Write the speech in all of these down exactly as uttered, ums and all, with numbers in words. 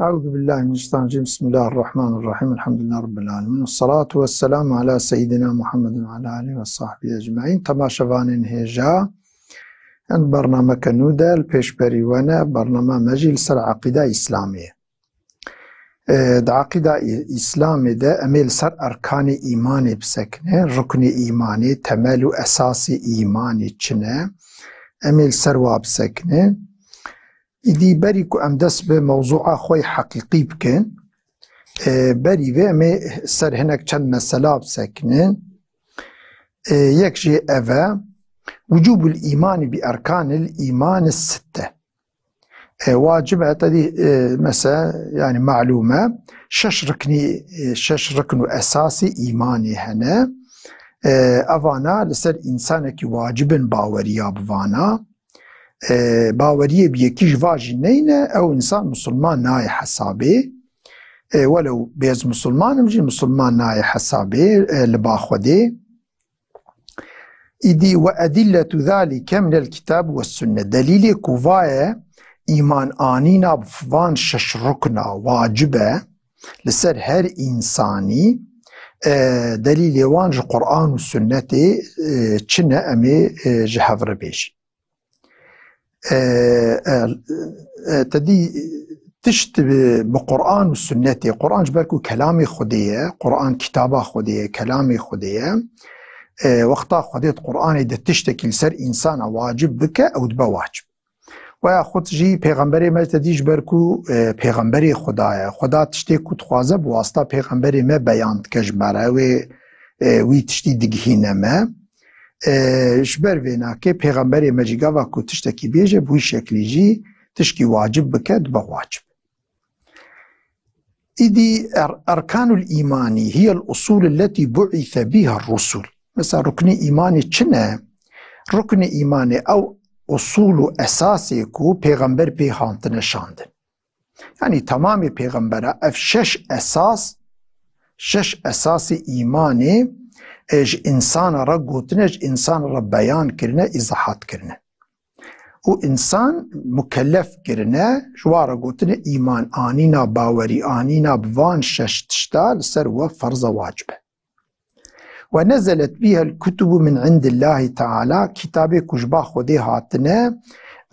Eûzubillahimineşşeytanirracîm. Bismillahirrahmanirrahîm. Elhamdülillahirabbilâlemîn. Vessalatu vesselamu ala seyyidina Muhammedin ve ala âlihi ve sahbihi ecmaîn. Temaşevanên hêja, em bernameke nû de li pêşberî we ne, bernama me jî li ser eqîda Îslamê ye. E, di eqîda Î-, Îslamê de em ê li ser erkanê îmanê bisekine, ruknê îmanê, temel û esasê îmanê çi ne, em ê li ser wa bisekine. Îdî berî ku em dest bi mewzûa xwe yê heqîqî bikin, e, berî vê em ê ser hinek çend mesela bisekinin. E, yek jê ev e, wucûbul îmanî bi erkanil îmani sitte. E, wacib e, tedî, e, mesela, yani malûm e, şeş riknî, e, şeş rikn û esasî îmanê hene. E, evana li ser însanekî wacib in baweriya bivana. E, baweriyê bi yekî ji va jî neyne, ew însan misilman nayê hesabê. E, welew bêz misilman im jî misilman nayê hesabê, e, li ba Xwedê. Îdî we edîlletû zalîke minel kitab ve sunne. Delîlê ku va ye îman anîna bi van şeş rukna wacib e li ser her însanî, e, delîlê wan ji Quran û sunnetê, e, çi ne em ê, e, ji hev re bêjin. E, e, e, te dî tişt bi, bi Quran û sunnetê, Quran ji ber ku kelamê Xwedê ye, Quran kitaba Xwedê ye, kelamê Xwedê ye. E, wexta Xwedê di Quranê de tiştekî li ser însana wacib bike, ew dibe wacib. Weya xwe jî pêxemberê me te dî ji ber ku, e, pêxemberê Xweda ye. Xweda tiştê ku dixwaze bi wasta pêxemberê me beyan dike ji me re. Wê, e, wî tiştî digihîne me. E, ji ber vê nakê pêxemberê me jî gava ku tiştekî bêje, bi wî şeklî jî tişkî wacib bike, dibe wacib. Îdî er-, erkanul îmanî hiyel usul elletî bu'îse bîha rusul. Mesela ruknê îmanê çi ne? Ruknê îmanê ew usul û esasê ku pêxember pê hatine şandin. Yani tamamê pêxembera ev şeş esas, şeş esasê îmanê, e, ji însana re gotine, ji însana re beyan kirine, îzahat kirine. Û însan mukellef kirine, ji wa re gotine îman anîna, bawerî anîna bi van şeş tişta li ser we ferz e, wacib e. Ve nezelet bîhel kutubu min indillahî teala, kitabê ku ji ba Xwedê hatine,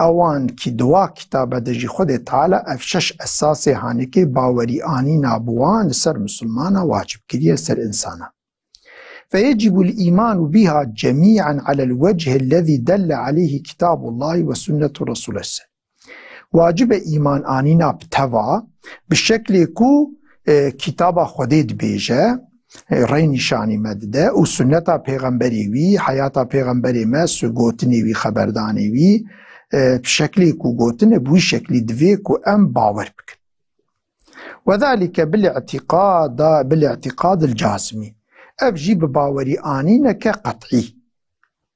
ewan ki di wa kitabe de jî Xwedê Teala ev şeş esasê hanekê bawerî anîna bi wan li ser misilmana wacib kiriye, ser însana. Fe yecibul îmanu bîha cemî'an alel wechillezî delle aleyhi kitabullahi ve sunnetu Resulih. Wacib e îman anîna bi teva, bi şeklê ku, e, kitaba Xwedê dibêje, e, rey nîşanî me dide û sunneta pêxemberê wî, heyata pêxemberê me, su gotinê wî, xeberdanê wî, e, bi şeklê ku gotine, bi wî şeklî divê ku em bawer bikin. Ve zalike bil i'tiqada, bil i'tiqadil cazimî. Ev jî bi bawerî anîneke qet'î.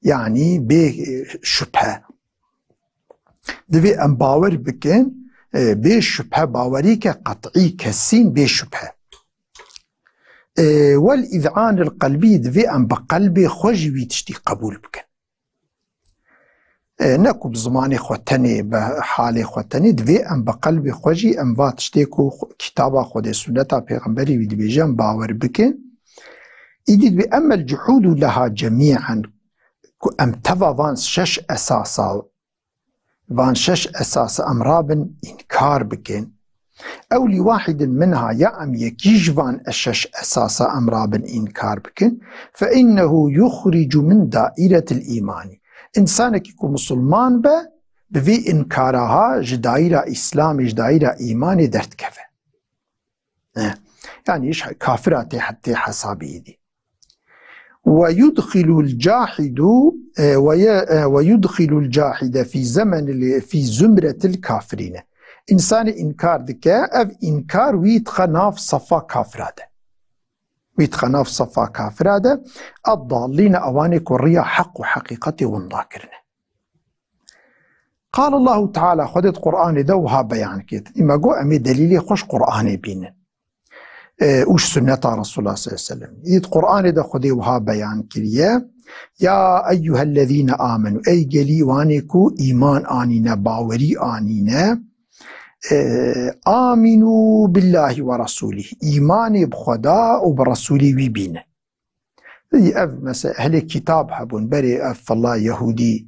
Yanî bê, e, şüphe. Divê em bawer bikin, e, bê şüphe, bawerîke qet'î, kesîn, bê şüphe. E, wel îz'anil qelbî, divê em bi qelbê xwe jî wî tiştî qebûl bikin. E, ne ku bi zimanê xwe tenê, bi halê xwe tenê, divê em bi qelbê xwe jî em va tiştê ku xwe, kitaba Xwedê, sunneta pêxemberê wî dibêje, em bawer bikin. Îdî divê emmel cuhûdu leha cemî'en, ku em teva van şeş esasa, van şeş esasa em rabin înkar bikin. Ew lî wahidin minha, ya em yekî ji van e şeş esasa em rabin înkar bikin, fe innehu yuxricu min dairetil îmanî. Însanekî ku misilman be, bi vî înkara ha ji daîra Îslamê, ji daîra îmanê derdikeve. Eh, yanî ji kafira tê, tê hesabî îdî. Ve yudxilul cahidu, e, ve ye-, e, ve yudxilul cahide fî zemenil, fî zumretil kafirîne. Însanê înkar dike, ev înkar wî dixe nav sefa kafira de. Wî dixe nav sefa kafira de, ad-dallîne, ewanê ku riya heq û heqîqetê winda kirine. Qal Allahu Teala, Xwedê di Qur'anê de wiha beyan kir. Î me got, em ê delîlê xwe ji Qur'anê bînin. E, û ji sunneta Resulullah sallallahu aleyhi ve sellem. Î di Qur'anê de Xwedê wiha beyan kiriye. Ya eyyuhellezîne amenu, ey gelî wanê ku îman anîne, bawerî anîne, E, Aminu billahi ve rasulih. Îmanê bi Xweda û bi Resulê wî bînin. Ev mesela ehlê kitab hebûn, berê ev filla Yehûdî,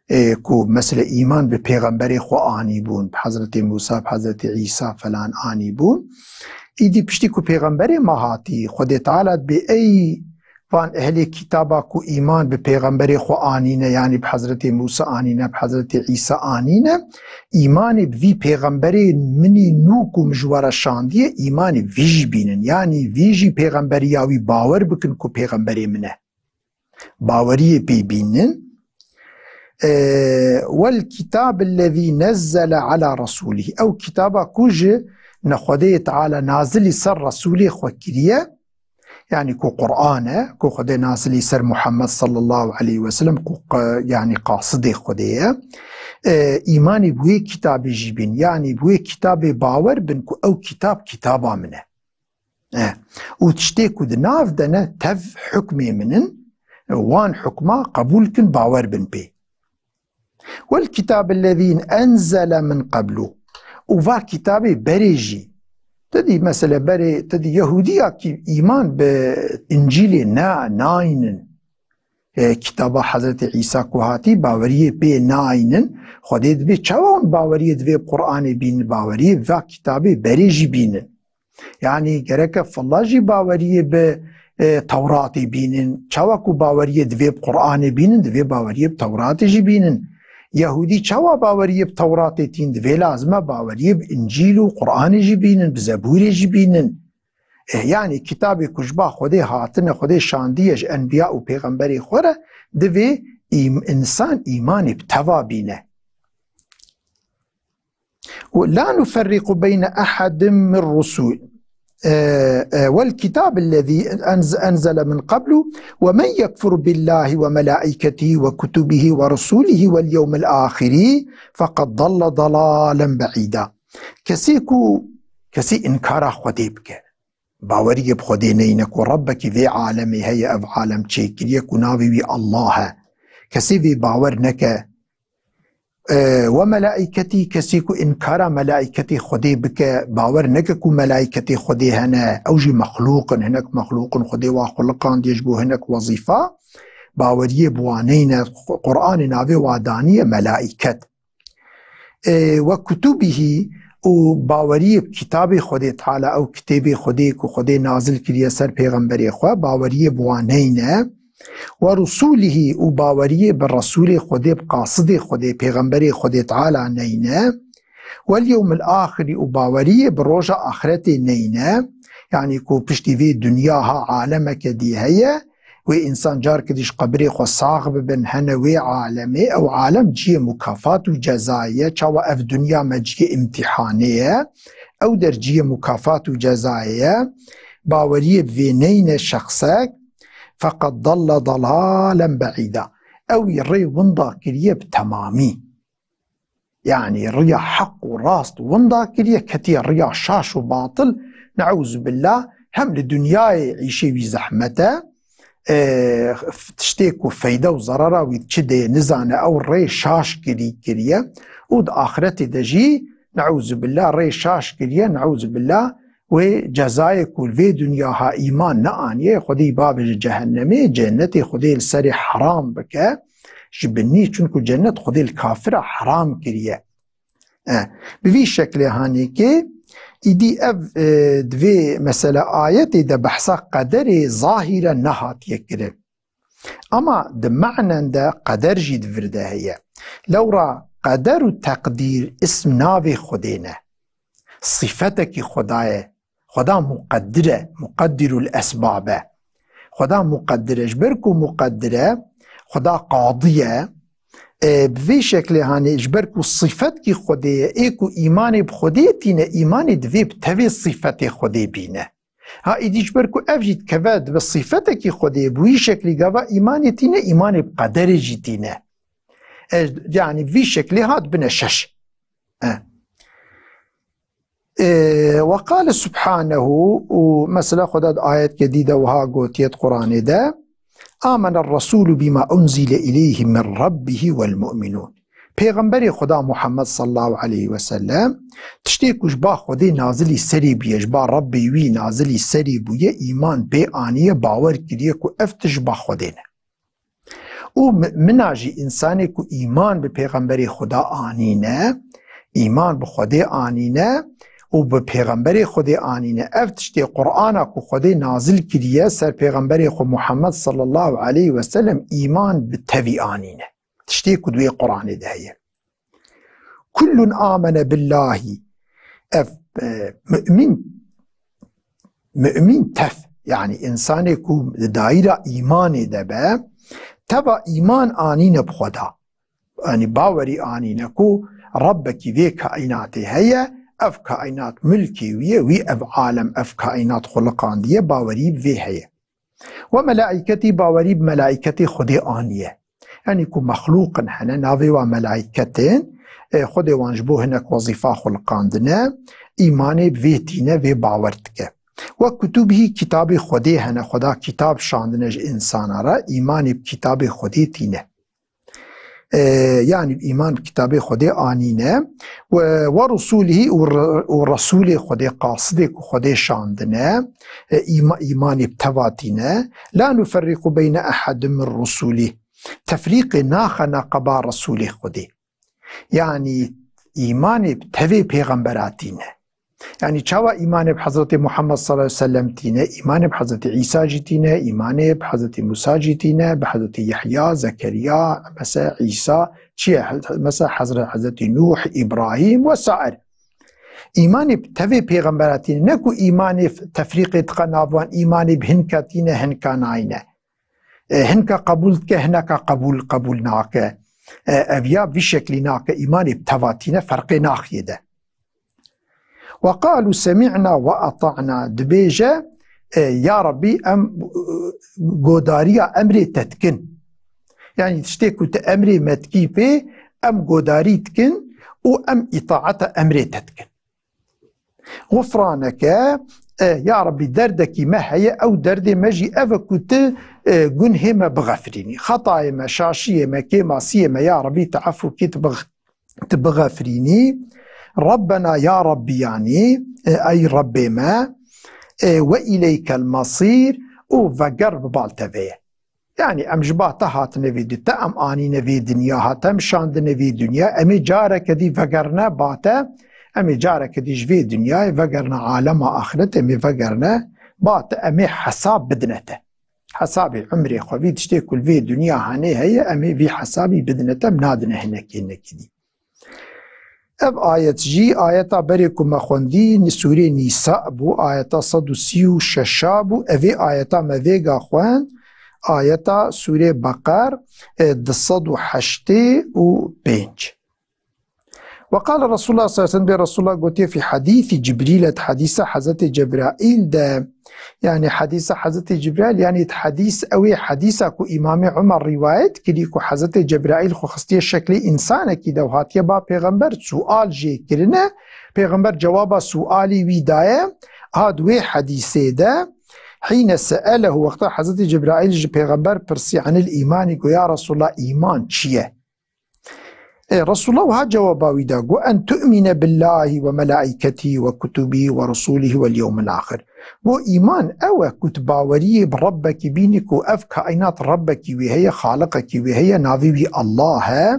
e, ku mesela îman bi pêxemberê xwe anî bûn, bi Hezretê Musa, bi Hezretê Îsa falan anî bûn. Îdî piştî ku pêxemberê me hatî, Xwedê Teala dibê ey van ehlê kitaba ku îman bi pêxemberê xwe anîne, yanî bi Hezretê Musa anîne, bi Hezretê Îsa anîne, îmanê bi vî pêxemberê min î nû ku min ji we re şandiye, îmanê vî jî bînin. Yanî vî jî pêxemberiya wî bawer bikin ku pêxemberê min e. Baweriyê pê bînin. E, wel kitab ellezî nezzele ala rasulî. Ew kitaba ku ji ne Xwedê Teala nazilî ser Resulê xwe kiriye, yanî ku Qur'an e, ku Xwedê nazilî ser Muhammed sallallahu aleyhi ve sellem, ku qa-, yanî qasidê Xwedê ye. E, îmanî bi wê kitabê jî bîn, yanî bi wê kitabê bawer bin ku ew kitab kitaba min e. E, û tiştê ku di nav de ne tev hukmê min in, wan hukma qebûl kin, bawer bin pê. Wel kitab ellezî enzele min qeblu. Û va kitabê berê jî. Te dî mesela berê, te dî Yehûdiya kî îman bi Încîlê ne, naynin. E, kitaba Hezretê Îsa ku hatî, baweriyê pê naynin. Xwedê dibê çawa hûn baweriyê divê bi Qur'anê bînin, baweriyê va kitabê berê jî bînin. Yanî gereke filla jî baweriyê bi, e, Tewratê bînin. Çawa ku baweriyê divê bi Qur'anê bînin, divê baweriyê bi Tewratê jî bînin. Yehûdî çawa baweriyê bi Tewratê tîn, divê lazim e baweriyê bi Încîl û Qur'anê jî bînin, bi Zebûrê jî bînin. E, yanî kitabê ku ji ba Xwedê hatine, Xwedê şandiye ji enbiya û pêxemberê xwe re, divê îm-, însan îmanê bi teva bîne. Û la nuferriqu beyne ehadim min rusul. E, e, wel kitab ellezî enz-, enzele min qablu ve men yekfur billahi ve melaiketihi ve kutubihi ve rusulihi vel yewmil ahiri feqad dalle dalalen be'îda. Kesê ku, kesê inkara Xwedê bike, baweriyê bi Xwedê neyne ku Rebbekî vê alemê heye, ev alem çêkiriye, ku navê wî Allah e. Kesê vê bawer neke. E, we melaîketî, kesî ku înkara melaîketê Xwedê bike, bawer neke ku melaîketê Xwedê hene, ew jî mexlûq in, hinek mexlûq in, Xwedê wa xuliqandiye ji bo hinek wezîfa, baweriyê bi wan neyne, Qur'anê navê wa daniye melaîket. E, we kutubihî û baweriyê bi kitabê Xwedê Teala, ew kitêbê Xwedê ku Xwedê nazil kiriye ser pêxemberê xwe, baweriyê bi wan neyne. Ve rusulihî û baweriyê bi Resûlê Xwedê, bi qasidê Xwedê, pêxemberê Xwedê Teala neyne. Wel yewmil axirî û baweriyê bi roja axretê neyne. Yanî ku piştî vê dinya ha alemeke dî heye, wê însan carkê dî ji qebirê xwe sax bibin, hene wê alemê. Ew alem cihê mukafat û cezayê ye. Çawa ev dinya me cihê îmtîhanê ye, ew der cihê mukafat û cezayê ye. Baweriyê bi vê neyne şexsek, feqad dalle dalalen be'îda. Ew ê rê winda kiriye bi temamî. Yanî riya heq û rast winda kiriye, ketiye riya şaş û batil. Neûzubillah, hem li dinyayê îşê wî zehmet e, e, tiştê ku feyde û zerara wî çi dê nizane, ew rê şaş kirî kiriye û di axretê de jî, neûzubillah, rê şaş kiriye, neûzubillah, wê cezayê ku li vê dinya ha îman neaniye, Xwedê ba bêje cehennemê, cennetê Xwedê li serê heram bike, ji binî, çunku cennet Xwedê li kafira heram kiriye. E, bi vî şeklê hanê ke, îdî ev, e, di vê mesela ayetê de behsa qederê zahîre nehatiye kirin. Ama di ma'nen de qeder jî di vir de heye. Lewra qeder û teqdîr ism navê Xwedê ne. Sîfetekî Xweda ye. Xweda muqeddir e, muqeddirul esbab e. Xweda muqeddir e. Ji ber ku muqeddir e, Xweda qadî ye. E, bi vê şeklê hanê, ji ber ku sîfetkî Xwedê ye, ê ku îmanê bi Xwedê tîne, îmanê divê bi tevê sîfetê Xwedê bîne. Ha, îdî ji ber ku ev jî dikeve dibe sîfetekî Xwedê, bi wî şeklî gava îmanê tîne, îmanê bi qederê jî tîne. E, yanî vî şeklê hat bine şeş. E. E, ve qale subhanehu, û mesela Xweda di ayetkê dî de wiha gotiye di Quranê de, "Amene Resûlu bîma unzile ileyhi min Rabbihî vel mu'minûn." Pêxemberê Xweda Muhammed sallallahu aleyhi ve sellem tiştê ku ji ba Xwedê nazilî serê bûye, ji ba Rebbê wî nazilî serê bûye, îman pê aniye, bawer kiriye ku ev tişt ji ba Xwedê ne. Û mumina jî, însanê ku îman bi Pêxemberê Xweda anîne, îman bi Xwedê anîne û bi Pêxemberê Xwedê anîne, ev tiştê Qur'ana ku Xwedê nazil kiriye ser Pêxemberê xwe Muhammed sallallahu aleyhi ve sellem, îman bi tevî anîne. Tiştê ku di wê Qur'anê de heye. Kullun amene billahi. Ev, e, mümin, mümin tev, yani insanê ku di daîra îmanê de be, teva îman anîne bi Xweda. Yani bawerî anîne ku Rebbekî vê kaînatê heye, ev kaînat milkê wî ye, wî ev alem, ev kaînat xuliqandiye, bawerî bi vê heye. Ve melaîketî, bawerî bi melaîketê Xwedê aniye. Yanî ku mexlûqin hene, navê wa melaîketên, e, Xwedê wan ji bo hinek wezîfa xuliqandine, îmanê bi vê tîne, vê bawer dike. Ve kutubî, kitabê Xwedê hene, Xweda kitab şandine ji însana re, îmanê bi kitabê Xwedê tîne. E, yanî îman bi kitabê Xwedê anîne. Ve, ve rusulî û re-, û Resûlê Xwedê, qasidê ku Xwedê şandine, e, îma-, îmanê bi teva tîne. La nuferriqu beyne ehedin min rusulî. Tefrîqê naxe neqeba Resûlê Xwedê. Yanî îmanê bi tevê pêxembera tîne. Yanî çawa îmanê bi Hezretî Muhammed sallallahu aleyhi ve sellem tîne, îmanê bi Hezretî Îsa jî tîne, îmanê bi Hezretî Musa jî tîne, bi Hezretî Yehya, Zekeriya, mesela Îsa, çi ye? Mesela Hezre-, Hezretî Nuh, Îbrahîm vesaire. Îmanê bi tevê pêxembera tîne, ne ku îmanê f-, tefrîqê dixe nav wan, îmanê bi hinka tîne, hinka nayne. E, hinka qebûl dike, hineka qebûl, qebûl nake. E, ev ya vî şeklî nake, îmanê bi teva tîne, ferqê naxiye de. Ve qalu semi'na ve ata'na, dibêje, e, ya Rabbî, em, e, godariya emrê te dikin. Yanî tiştê ku tu emrê me dikî pê, em godarî dikin û em îtaeta emrê te dikin. Xufraneke, e, ya Rabbî, derdekî me heye, ew derdê me jî ev e ku tu, e, gunhê me bixefirînî. Xetayê me, şaşiyê me, kêmasiyê me, ya Rabbî, tu efû kî, tu bix-, tu bixefirînî. Rabbena, ya Rabbî, yanî, e, ey Rebbê me, e, ve îleykel mesîr, û veger bi bal te ve ye. Yanî em ji ba te hatine vê di-, te em anîne vê dinya, ha te em şandine vê dinya, em ê careke dî vegerine ba te, em ê careke dî ji vê dinyayê vegerine alema axiretê, em ê vegerine ba te, em ê hesab bidine te. Hesabê umrê xwe, vî tiştê ku li vê dinya hanê heye, em ê vî hesabî bidine te, em nadine hinekê hinekî dî. Ev ayet jî ayeta berê ku me xwendî, sûrê Nîsa bû, ayeta sed û sî û şeş bû. Evê ayeta me vêga xwend, ayeta sûrê Beqer, e, du sed û heştê û pênc. Ve qale Resulullah sallallahu aleyhi ve sellem, bê Resulullah gotiye fî hadîsî Cibrîl, et hadîsa Hezretê Cebraîl de, Yanî hedîsa Hezretê Cibraîl, yanî hedîs, ew ê hedîsa ku Îmamê Umar rîwayet kirî, ku Hezretê Cibraîl xwe xistiye şeklê însanekî de û hatiye ba pêxember, sual jê kirine, pêxember cewaba sualî wî daye. Ha di wê hedîsê de, hîne seelehu, wexta Hezretê Cibraîl ji pêxember pirsî, anil îmanî, got, ya Resulallah, îman çi ye? Ê, Resulullah wiha cewaba wî da, got, "En tu'mine billahi ve melaiketihi ve kutubihi ve rusulihi vel yewmil ahir." Got, îman ew e ku tu baweriyê bi Rebbekî bînî ku ev kaînat Rebbekî wî heye, Xaliqekî wî heye, navê wî Allah e.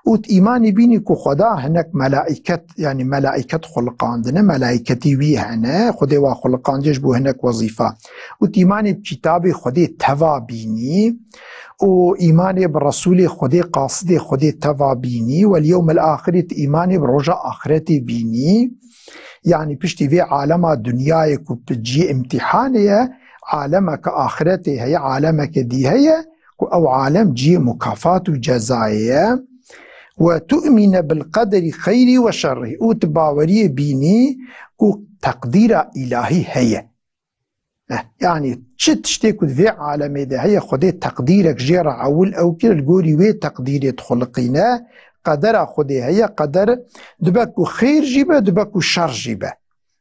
Û tu îmanî bînî ku Xweda hinek melaiket, yanî melaiket xuliqandine, melaiketî wî hene, Xwedê wa xuliqandiye ji bo hinek wezîfa. Û tu îmanî bi kitabê Xwedê teva bînî, û îmanê bi Resûlê Xwedê, qasidê Xwedê teva bînî, wel yewmel axirî, tu îmanê bi roja axiretê bînî, yanî piştî vê alema dinyayê ku bi cihê îmtîhanê ye, alemeke axiretê heye, alemeke dî heye, ku ew alem cihê mukafat û cezayê ye, we tu'mine bil qederî xeyrî we şerrî, û tu baweriyê bînî ku teqdîra îlahî heye. Eh, yanî çi tiştê ku di vê alemê de heye, Xwedê teqdîrek jê re ewil ew kir, li gorî wê teqdîrê dixuliqîne, qedera Xwedê heye, qeder dibe ku xêr jî be, dibe ku şer jî be.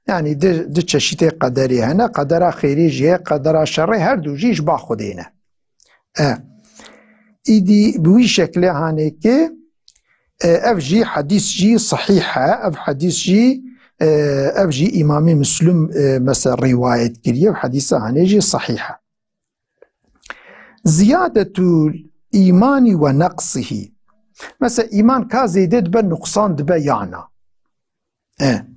Yanî di, di çeşitê qederê hene, qedera xêrê jî heye, qedera şerê, her du jî ji ba Xwedê ne. E, îdî bi wî şekilê hanê ki, E, ev jî hedîs jî sahîh e. Ev hedîs jî, e, ev jî Îmamê Muslim, e, mesela rîwayet kiriye. Ev hedîsa hanê jî sahîh e. Ziyadetul îmanî ve neqsihî. Mesela îman ka zêde dibe, nuqsan dibe ya na. E.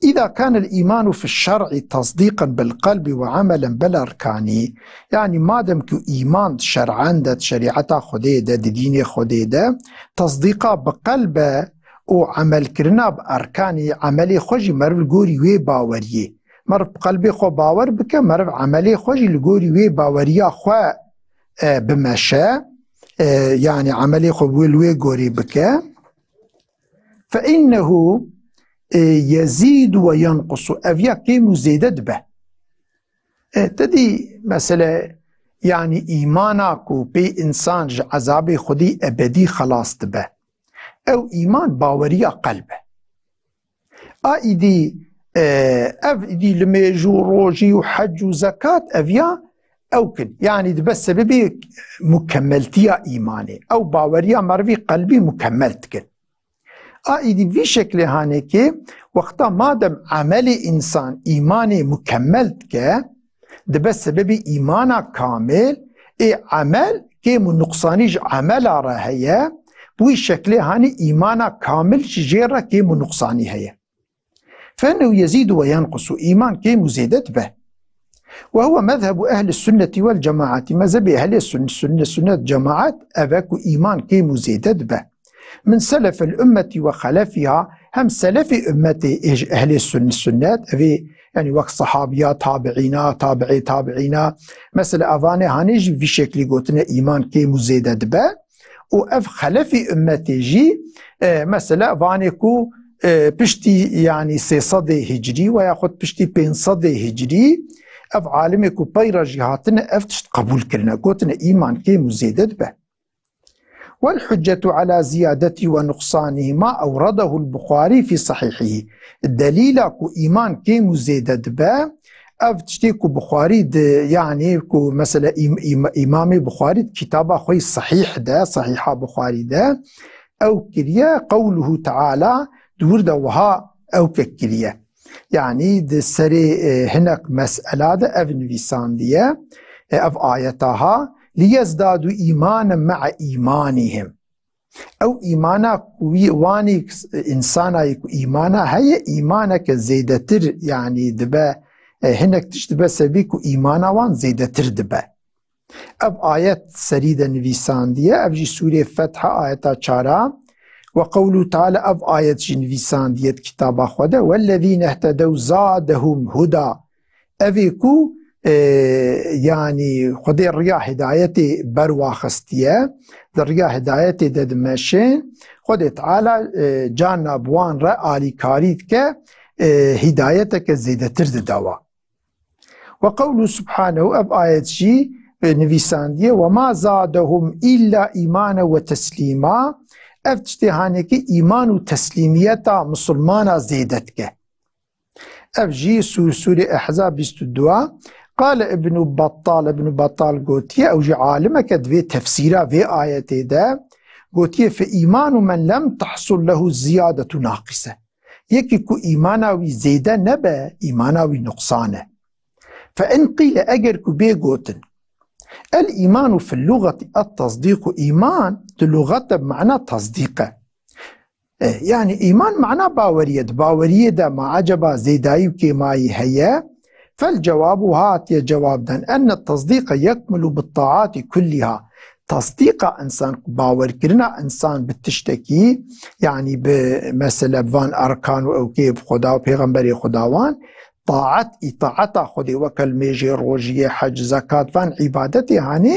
إذا كان الإيمان في الشرع تصديقا بالقلب وعملا بالأركان، yanî madem ku îman şer'en de, di şerîeta Xwedê de, di dînê Xwedê de, tasdîqa bi qelb e û emelkirina bi erkanî, emelê xwe jî meriv li gorî wê baweriyê. Meriv bi qelbê xwe bawer bike, meriv emelê xwe jî li gorî wê baweriya xwe, e, bimeşe, e, yanî emelê xwe wê li wê gorî bike. فإنه، e, يزيد وينقص. Ev ya kêm û zêde dibe. E, te dî mesele, yanî îmana ku pê însan ji ezabê Xwedî ebedî xelas dibe. Ew îman baweriya qelb e. A îdî, e, ev îdî limêj û rojî û hec û zekat ev ya ew kin. Yanî dibe sebebê mukemmeltiya îmanê. Ew baweriya merivî qelbî mukemmel dikin. A îdî vî şeklê hanekê, wexta madem emelê însan îmanê mukemmel dike, dibe sebebî îmana kamil, ê emel kêm û nuqsanî ji emela re heye, bi wî şeklê hanî îmana kamil jî jê re kêm û nuqsanî heye. فإنه يزيد وينقص، îman kêm û zêde dibe. وهو مذهب أهل السنة والجماعة، mezhebê ehlê sünne, sünne, sünnet, cemaat, ev e ku îman kêm û zêde dibe. من سلف الأمة وخلفها، hem selefê ummetê ê ji ehlê sünne, sünnet, ev ê, yanî wek sahabiya, tabiîna, tabiî tabiîna, mesela evanê hanê jî vî şeklî gotine îman kêm û zêde dibe. Û ev xelefî ummetê jî, e, mesela vanê ku, e, piştî, yanî sê sedê hicrî veya xwe piştî pênc sedê hicrî, ev alimê ku pey re jî hatine, ev tişt qebûl kirine. Gotine îman kêm û zêde dibe. والحجة على زيادته ونقصانه ما أورده البخاري في صحيحه. Delîla ku îman kêm û zêde dibe, ev tiştê ku Buxarî di, yanî ku mesela Îm-, Îm-, Îmamê Buxarî di kitaba xwe yî Sahîh de, Sahîha Buxarî de, ew kiriye, qewluhu teala, di wir de wiha ew ke kiriye. Yanî di serê, e, hinek mesela de ev nivîsandiye, e, ev ayeta ha, liyezdadu îmanen me'a îmanihim. Ew îmana ku wî, wanî, însanayî ku îmana heye, îmaneke zêdetir, yanî dibe, e, hinek tişt dibe sebî ku îmana wan zêdetir dibe. Ev ayet serî de nivîsandiye, ev jî sûrê Feth e, ayeta çar a. Ve qewlû teala, ev ayet jî nivîsandiye di kitaba xwe de, "Wellezîne ihtedew zadehum huda." Ev ê ku, e, yanî Xwedê riya hidayetê berwaxistiye, di riya hidayetê de dimeşin, Xwedê Teala, e, carna bi wan re alîkarî dike, e, hidayeteke zêdetir dide wan. Ve qewlû subhanehu, ev ayet jî, e, nivîsandiye, "Ve ma zadehum illa îmane ve teslîma." Ev tiştê hanekî îman û teslîmiyeta misilmana zêde dike. Ev jî Sûr, Sûrê Ehzab bîst û du. Qale Ibnu Battal, Ibnu Battal gotiye, ew jî alimeke di vê tefsîra vê ayetê de gotiye, "Fe îmanu men lem tahsul lehu ziyadetu naqise." Yekî ku îmana wî zêde nebe, îmana wî nuqsan e. Fe in qîle, eger ku bê gotin, el îmanu fil lugati et tasdîqu, îman di lugat de bi mana tasdîq e. E, yanî îman mana baweriyê, di baweriyê de ma acaba zêdayî û kêmayî heye? Fel cewabu, hatiye cewab dan, enne tasdîqe yekmulu bit taati kulliha. Tasdîqa însan, bawerkirina însan bi tiştekî, yanî bi, mesele, bi van erkan û ewkê, bi Xweda û pêxemberê Xweda wan, taat, îtaeta Xwedê, weke limêjê, rojiyê, hec, zekat, van îbadetê hanê,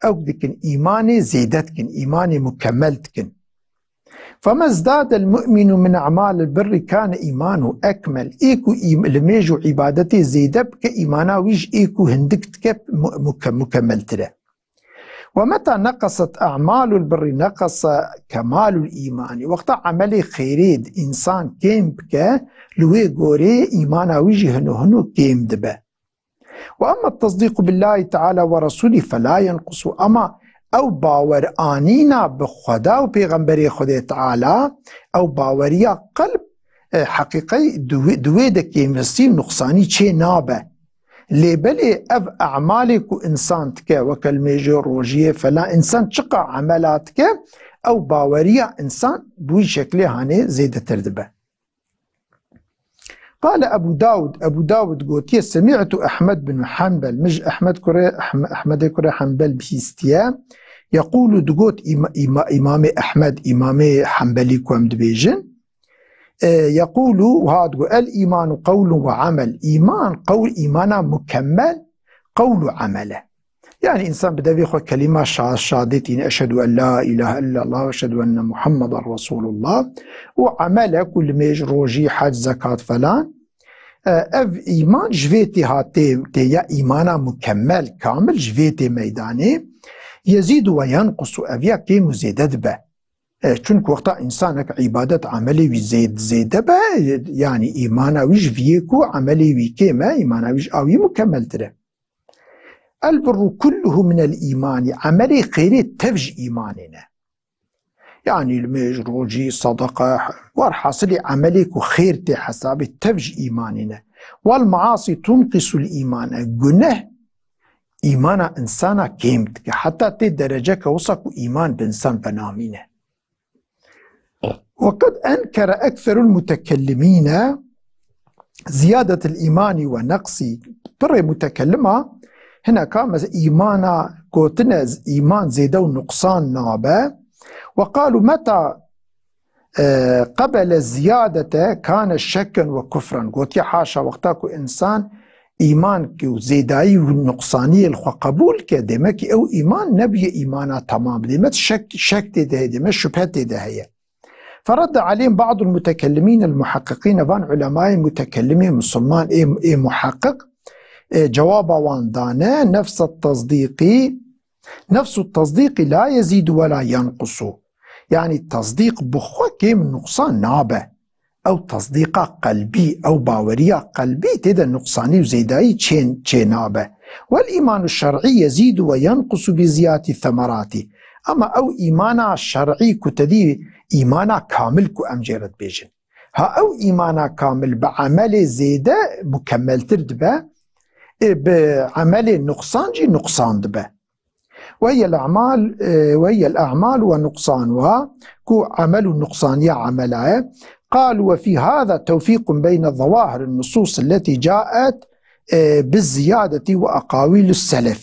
ew dikin, îmanê zêde dikin, îmanê mukemmel dikin. Fema zdadel mu'minu min a'malil birri kane îmanu ekmel. Ê ku îm-, limêj û îbadetê zêde bike, îmana wî ji ê ku hindik dike mu-, muke-, mukemmeltir e. Ve meta neqeset a'malul birri neqese kemalul îmani. Wexta emelê xêrê di însan kêm bike, li wê gorê îmana wî jî hino hino kêm dibe. Ve emma tesdîqu billahi teala ve resûlî felâ yenqusu. Ama Ew bawer anîna bi Xweda û Pêxemberê Xwedê Teala, ew baweriya qelb, e, heqîqey di wê, di wê de kêmristî û nuqsanî çê nabe. Lê belê ev e'malê ku însan dike, weke li mêjê rojiyê falan, însan çiqa emela dike, ew baweriya însan bi wî şeklê hanê zêdetir dibe. Qale Ebu Dawud, Ebu Dawud gotiye, Semî'tu Ehmed bin Hanbel, min ji Ehmed kurê, Ehm-, Ehmedê kurê Hanbel bihîstiye, yeqûlu, digot, îma-, îma-, Îmamê Ehmed, Îmamê Hanbelî ku em dibêjin, e, yeqûlu, wiha digot, El îmanu qewlun ve amel, îman, qewl, îmana mukemmel, qewl û amel e. Yani însan bi devê xwe kelîma şa-, şadê tîne, eşhedû en la ilahe illallah ve eşhedû enne Muhammeden Resulullah, û emele ku li mêj, rojî, hec, zekat falan, e, ev îman ji vê tê hatê, tê ya îmana mukemmel, kamil ji vê tê meydanê, yezîdu ve yenqusu, ev ya kêm û zêde dibe. E, çunku wexta însanek îbadet emelê wî zêd-, zêde be, yani îmana wî ji viyê ku emelê wî kêm e, îmana wî ji a wî mukemmeltir e. El birru kulluhu minel îmanî. Emelê xêrê tev ji îmanê ne. Yani li mêj, rojî, sedeqe, werhasilî emelê ku xêr tê hesabê tev ji îmanê ne. Wel maasî tunqisul îmane. Guneh îmana însana kêm dike. Heta tê dereceke wisa ku îman bi însan venamîne. وقد أنكر أكثر المتكلمين زيادة الإيمان ونقصه. Pirê mutekellima hineka mes-, îmana gotine z-, îman zêde û nuqsan nabe. وقالوا متى, e, قبل الزيادة كان شكا وكفرا. Gotiye haşa wexta ku însan îman ku zêdayî û nuqsaniyê li xwe qebûl ke, demek ki ew îman nebûye îmana temam. Demek şek, şek tê de heye, demek şüphe tê de heye. Feredde aleyhim ba'dul mutekellimîn el muhakkiqîn, van ulemayê mutekellimê musulman ê, ê muhakkiq, e, cewaba wan dane, nefset tasdîqî, nefsu tasdîqî la yezîdu ve la yenqusu. Yani tasdîq bi xwe kêm nuqsan nabe. Ew tasdîqa qelbî, ew baweriya qelbî tê de nuqsanî û zêdayî çên, çê nabe. Wel îmanu şer'î yezîdu ve yenqusu bi ziyati semeratî. Ama ew îmana şer'î ku te dî îmana kamil ku em jê re dibêjin. Ha ew îmana kamil bi emelê zêde mukemmeltir dibe, ê bi emelê nuqsan jî nuqsan dibe. وهي الأعمال, e, وهي الأعمال ونقصانها, ku emel û nuqsaniya emela ye. قالوا وفي هذا توفيق بين ظواهر النصوص التي جاءت, e, بالزيادة وأقاويل السلف.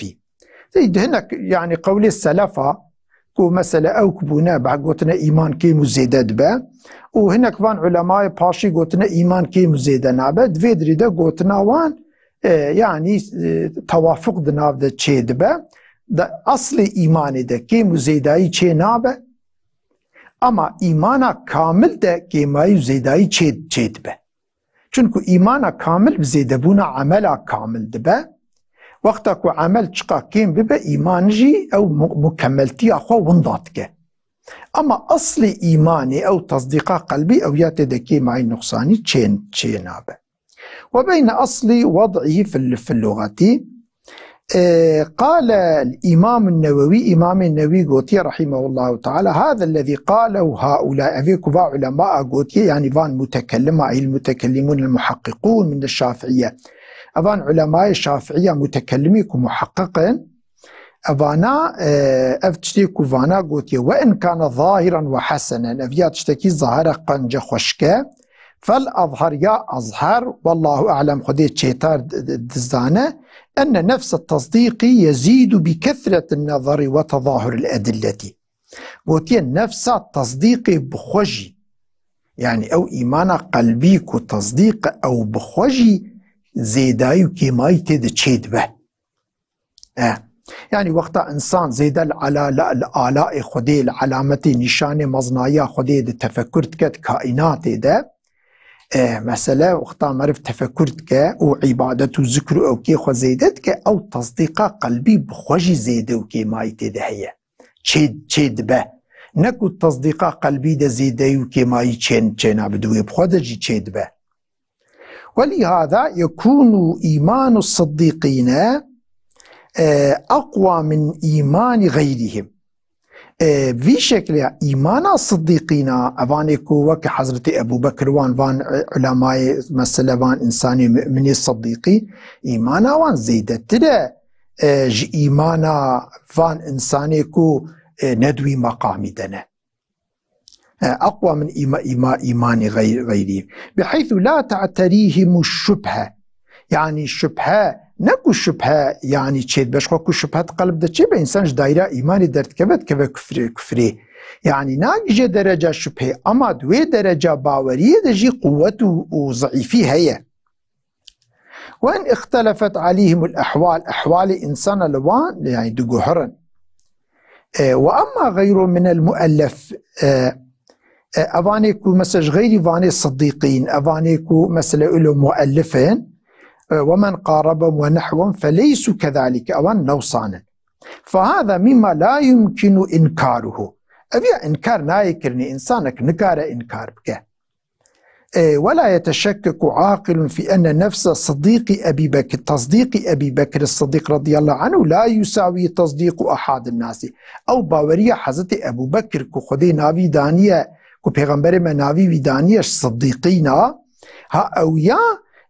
Zey di hinek, yani qewlê selefa, ku mesela ew ku bûne, be gotine îman kêm û zêde dibe, û hinek van ulemayê paşî gotine îman kêm û zêde nabe, di vê dirî de gotina wan, e, yani, e, tewafuq di nav de çê dibe. De eslê îmanê de kêm û zêdayî çê nabe, ama îmana kamil de kêmayî û zêdayî çê, çê dibe. Çunku îmana kamil bi zêdebûna emela kamil dibe. Wexta ku emel çiqa kêm bibe, îman jî ew mu-, mukemmeltiya xwe winda dike. Ama eslê îmanê ew tasdîqa qelbî ew ya tê de kêmayî nuqsanî çê, çê nabe. وبين أصل وضعه في ال-، في اللغة, e, قال الإمام النووي, Îmamê Newî gotiye, رحمه الله تعالى, هذا الذي قاله هؤلاء, evê ku va ulema gotiye, yani van mutekellima, el mutekellimun el muhakkiqun min şafiiye. Evan ulemayê şafiiya mutekellimî ku muhakkiq in, Evana, e, ev tiştê ku vana gotiye, "Ve in kana zahiran ve hasenen", ev ya tiştekî zahir e, qenc e, xweşik e. Fel azhar, ya azhar, wallahu a'lem, Xwedê çêtar d-, d-, dizane, enne nefse tasdîqî yezîdu bi kesretin nezari ve tezahuril edilleti. Gotiye, nefsa tasdîqê bi xwe jî, yani ew îmana qelbî ku tasdîq e, ew bi xwe jî zêdayî û kêmayî tê de çêdibe. E, yani wexta insan zêde li ala-, li, li alayê Xwedê, li alametê nîşanê meznayiya Xwedê de tefekur dike, di kaînatê de, e, mesele wexta meriv tefekur dike û îbadet û zikr û ewkê xwe zêde dike, ew tasdîqa qelbî bi xwe jî zêde û kêmayî tê de heye. Çê, çê dibe. Ne ku tasdîqa qelbî de zêdeyî û kêmayî çên, çênabe, di wê bi xwe de jî çê dibe. ولهذا يكون إيمان الصديقين, e, أقوى من إيمان غيرهم. E, vî şekilê îmana sidîqîna, evanê ku weke Hezretî Ebû Bekir wan, van, e, ulemayê, mesele van însanê mu'minê sidîqî, îmana wan zêdetir e, e, ji îmana van însanê ku, e, ne di wî meqamî de ne. E, eqwa min îma-, îma-, îmanî xey-, xeyrî. Biheythu la te'terîhimu şubhe. Yanî şubhe, ne ku şubhe, yanî çêdibe. Ji xwe ku şubhe di qelb de çêbe, însan ji dayîra îmanê derdikeve, dikeve kufrê, kufrê. Yanî nagihîje dereca şubhê, ama di wê dereca baweriyê de jî quwet û, û zeîfî heye. Ve in ixtelefet aleyhimul ehwal, ehwalê însana li wan, yanî diguhirin. E, ve emma gayru minel muellef, e, e, evanê ku mesela ji xeyrî vanê sidîqîn, evanê ku mesela ilo muellif in, e, ve men qarabem ve nehwem feleysu kezalike, evan newsan in. Fehâzâ mimma la yumkinu inkâruhu. Ev ya inkar nayê kirinê, însanek nikare inkar bike. E, ولا يتشكك عاقل في أن نفس صديق أبي بكر، تصديق أبي بكر الصديق رضي الله عنه لا يساوي تصديق أحد الناس. Ew baweriya Hezretê Ebû Bekir ku Xwedê navî daniye, ku Pêxemberê me navî wî daniye, Sidîqîna, ha ew ya,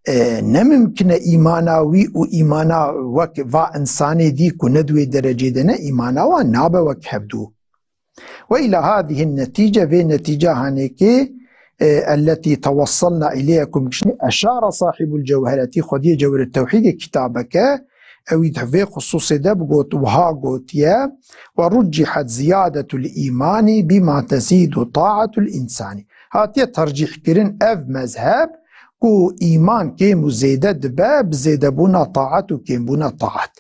e, ne mimkin e îmana wî û îmana wek va însanê dî ku ne di wê derecê de ne, îmana wan nabe wek hevdû. Ve ila hadihin netîce, vê netîca hanêkê, e, elletî tewesselna ileyha, ku min kiştî, eşara sahibul cewheretî, xwediyê Cewher Tewhîdê kitabeke, ewî di vê xusûsê de bigot, wiha gotiye, ve ruccihat ziyadetul îmanî bima tezîdu taatul însani. Hatiye tercîh kirin ev mezheb ku îman kêm û zêde dibe bi zêdebûna taat û kêmbûna taat.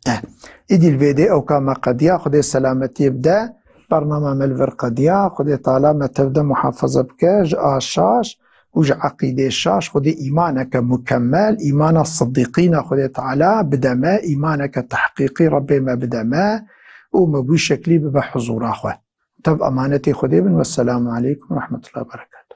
Eh, îdî li vê dê ewka me qediya, Xwedê selametiyê bide, bernama me li vir qediya, Xwedê Teala me tev de muhafaza bike ji a şaş û ji eqîdê şaş, Xwedê îmaneke mukemmel, îmana sidîqîna Xwedê Teala bide me, îmaneke tehqîqî Rebbê me bide me û me bi wî şeklî bibe huzûra xwe. Tev emanetê Xwedê bin. Wesselamu aleykum ve rahmetullahi ve berekatuhu.